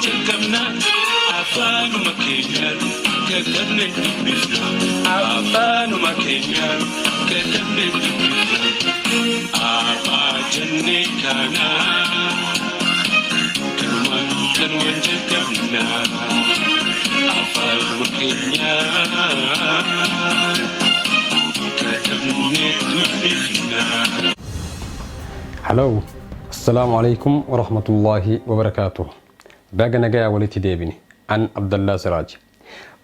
jalqabna, afaanuma keenyaan katabnee dubbifna, afaanuma keenyaan katabnee dubbifna. Afaa jennee kana kanumaan kanumaan jalqabna, afaanuma keenyaan katabnee dubbifna. Hello, Assalaamu alaikum wa rahmatullahi wa barakaatuh. Baga nagayaa walitti deebine. An Abdallaa Siraaj.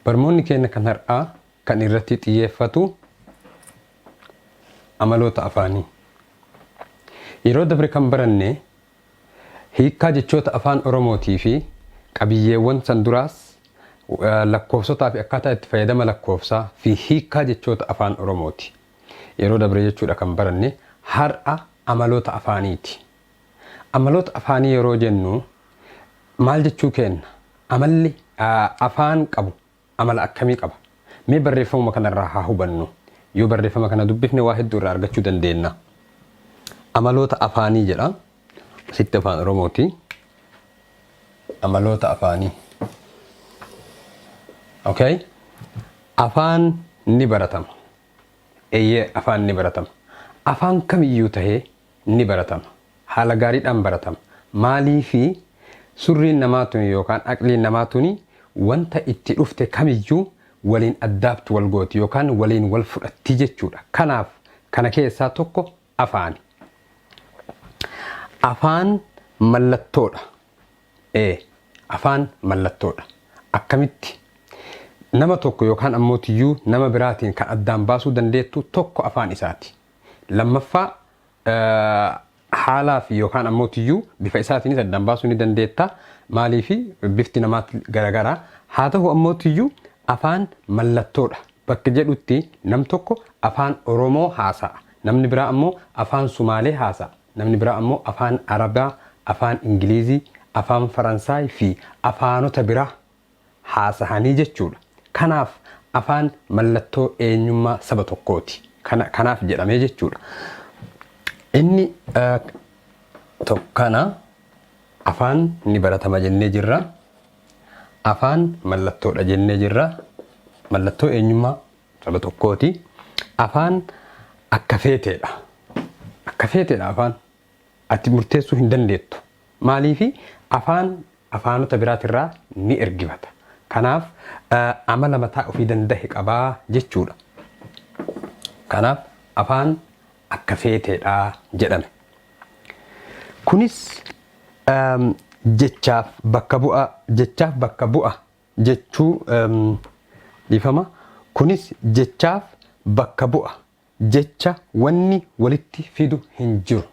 Barmoonni keenya kan har'aa kan irratti xiyyeeffatu amaloota afaanii. Yeroo dabre kan baranne hiikkaa jechoota Afaan Oromootii fi qabiyyeewwan san duraas lakkoofsotaa fi akkaataa itti fayyadama lakkoofsaa fi hiikkaa jechoota Afaan Oromooti. Yeroo dabre jechuudha kan baranne har'a amaloota afaaniiti. Amaloota afaanii yeroo jennu maal jechuu keenna? Amalli afaan qabu amala akkamii qaba? Mee barreeffamuma kanarraa haa hubannu. Yoo barreeffama kana dubbifne waa hedduu irraa argachuu dandeenna. Amaloota afaanii jedha. Asitti Afaan Oromooti. Amaloota afaanii. Okay? Afaan ni baratama. Eeyyee, afaan ni baratama. Afaan kamiyyuu tahee ni baratama. Haala gaariidhaan baratama. Maaliifi surriin namaa tuni yookaan aqliin namaa tuni wanta itti dhufte kamiyyuu waliin adapt wal gooti yookaan waliin wal fudhatti jechuudha. Kanaaf kana keessaa tokko afaani. Afaan mallattoodha. Ee, afaan mallattoodha. Akkamitti? Nama tokko yookaan ammootiyyuu nama biraatiin kan addaan baasuu dandeettu tokko afaan isaati. Lammaffaa, haalaa fi yookaan ammootiyyuu bifa isaatiinis addaan baasuu ni dandeetta. Maaliifi bifti namaa garagara. Haa ta'u ammootiyyuu afaan mallattoodha. Bakka jedhutti nam tokko Afaan Oromoo haasa'a. Namni biraa ammoo Afaan Sumaalee haasa'a. Namni biraa ammoo Afaan Arabaa, Afaan Ingiliizii, Afaan Faransaay fi afaanota biraa haasahanii jechuudha. Kanaaf afaan mallattoo eenyummaa saba tokkooti. Kana, kanaaf jedhamee jechuudha. Inni kana afaan ni baratama jennee jirra. Afaan mallattoodha jennee jirra. Mallattoo eenyummaa saba tokkooti. Afaan akka feeteedha. Akka feeteedha afaan. Ati murteessuu hin dandeettu. Maaliifi afaan afaanota biraatirraa ni ergifata. Kanaaf amala mataa ofii dandahe qabaa jechuudha. Kanaaf afaan akka feeteedha jedhame. Kunis jechaaf bakka bu'a, jechaaf bakka bu'a jechuu, dhiifama, kunis jechaaf bakka bu'a jecha wanni walitti fidu hin jiru.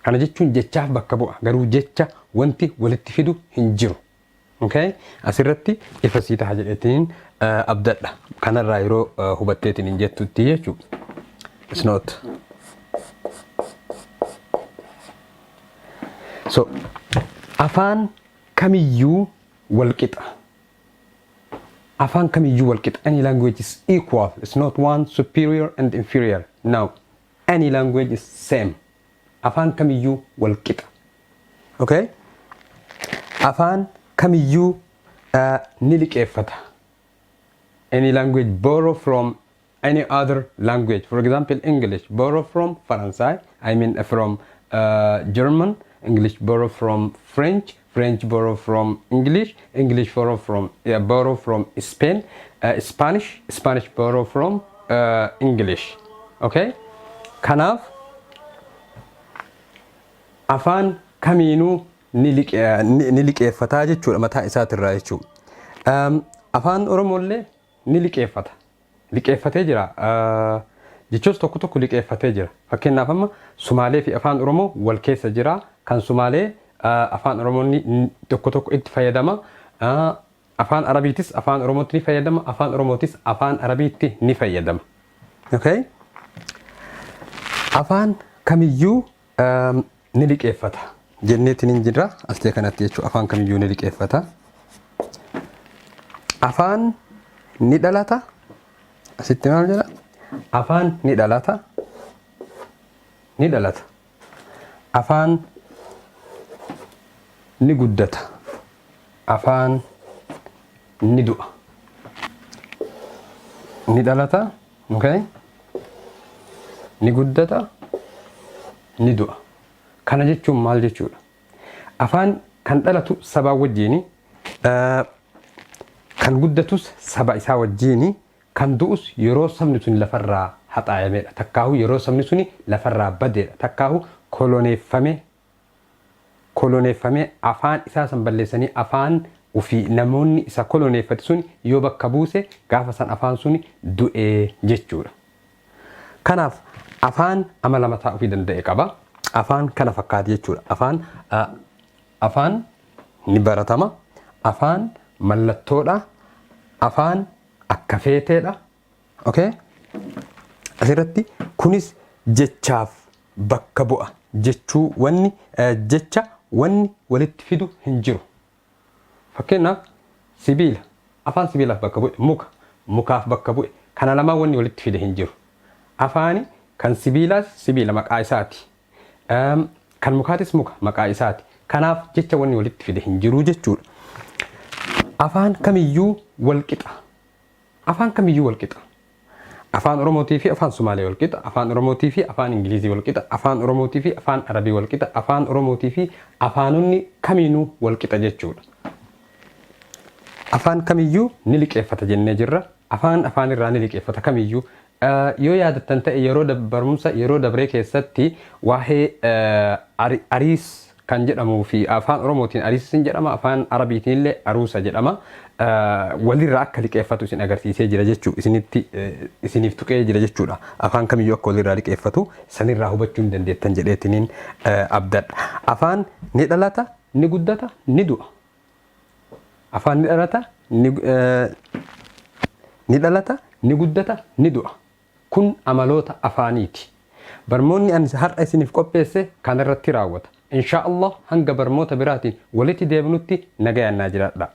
Kana jechuun jechaaf bakka bu'a garuu jecha wanti walitti fidu hin jiru. Okay? Asirratti ifa sii taha jedheetiin abdadha. Kanarraa yeroo hubatteetiin hin jettutti jechuudha. It's not. So, afaan kamiyyuu wal qixa. Afaan kamiyyuu wal qixa. Any language is equal. It's not one superior and inferior. No. Any language is same. Afaan kamiyyuu wal qixa. Okay? Afaan kamiyyuu ni liqeeffata. Any language borrow from any other language. For example, English borrow from Faransai, I mean from German, English borrow from French, French borrow from English, English borrow from, yeah, borrow from Spain, Spanish, Spanish borrow from English. Okay? Kanaaf afaan kamiinuu ni liqeeffataa jechuudha mataa isaatirraa jechuudha. Afaan Oromoollee ni liqeeffata. Liqeeffatee jira. Jechoota tokko tokko liqeeffatee jira. Fakkeenyaaf amma Sumaalee fi Afaan Oromoo wal keessa jira. Kan Sumaalee Afaan Oromoon tokko tokko itti fayyadama. Afaan Arabiitis Afaan Oromootti ni fayyadama. Afaan Oromootis Afaan Arabiitti ni fayyadama. Okay? Afaan kamiyyuu ni liqeeffata. Jenneetiin hin jirra. Astee kanatti jechuudha, afaan kamiyyuu ni liqeeffata. Afaan ni dhalata. Asitti maal jedha? Afaan ni dhalata. Ni dhalata. Afaan ni guddata. Afaan ni du'a. Ni dhalata. Okay? Ni guddata. Ni du'a. Kana jechuun maal jechuudha? Afaan kan dhalatu sabaa wajjiini, kan guddatus saba isaa wajjiini, kan du'us yeroo sabni suni lafarraa haxaayamedha. Takkaahu yeroo sabni suni lafarraa badeedha. Takkaahu koloneeffame koloneeffamee afaan isaa san balleessanii afaan ofii namoonni isa koloneeffate sun yoo bakka buuse gaafa san afaan suni du'ee jechuudha. Kanaaf afaan amala mataa ofii danda'e qaba. Afaan kana fakkaata jechuudha. Afaan afaan ni baratama. Afaan mallattoodha. Afaan akka feeteedha. Okay? Asirratti kunis jechaaf bakka bu'a jechuu wanni jecha wanni walitti fidu hin jiru. Fakkeenyaaf sibiila afaan sibiilaaf bakka bu'e muka mukaaf bakka bu'e kana lamaan wanni walitti fide hin jiru. Afaani kan sibiilaas sibiila maqaa isaati. Kan mukaatis muka maqaa isaati. Kanaaf jecha wanni walitti fide hin jiru jechuudha. Afaan kamiyyuu wal qixa. Afaan kamiyyuu wal qixa. Afaan Oromootii fi Afaan Sumaalee wal qixa, Afaan Oromootii fi Afaan Ingilizii wal qixa, Afaan Oromootii fi Afaan Arabii wal qixa, Afaan Oromootii fi afaanonni kamiinuu wal qixa jechuudha. Afaan kamiyyuu ni liqeeffata jennee jirra. Afaan afaan irraa ni liqeeffata kamiyyuu. Yoo yaadattan ta'e yeroo barumsa yeroo dabree keessatti waa'ee ariis kan jedhamuu fi afaan Oromootiin ariis hin jedhama afaan Arabiitiin illee aruusa jedhama. Walirraa akka liqeeffatu isin agarsiisee jira jechuu isinitti isiniif tuqee jira jechuudha. Afaan kamiyyuu akka walirraa liqeeffatu sanirraa hubachuu hin dandeettan jedheetiniin abdadha. Afaan ni dhalata, ni guddata, ni du'a. Afaan ni dhalata, ni dhalata, ni guddata, ni du'a. Kun amaloota afaaniiti. Barmoonni ani har'a isiniif qopheesse kanarratti raawwata. Inshaa Allah hanga barmoota biraatiin walitti deebinutti nagayaan naa jiraadha.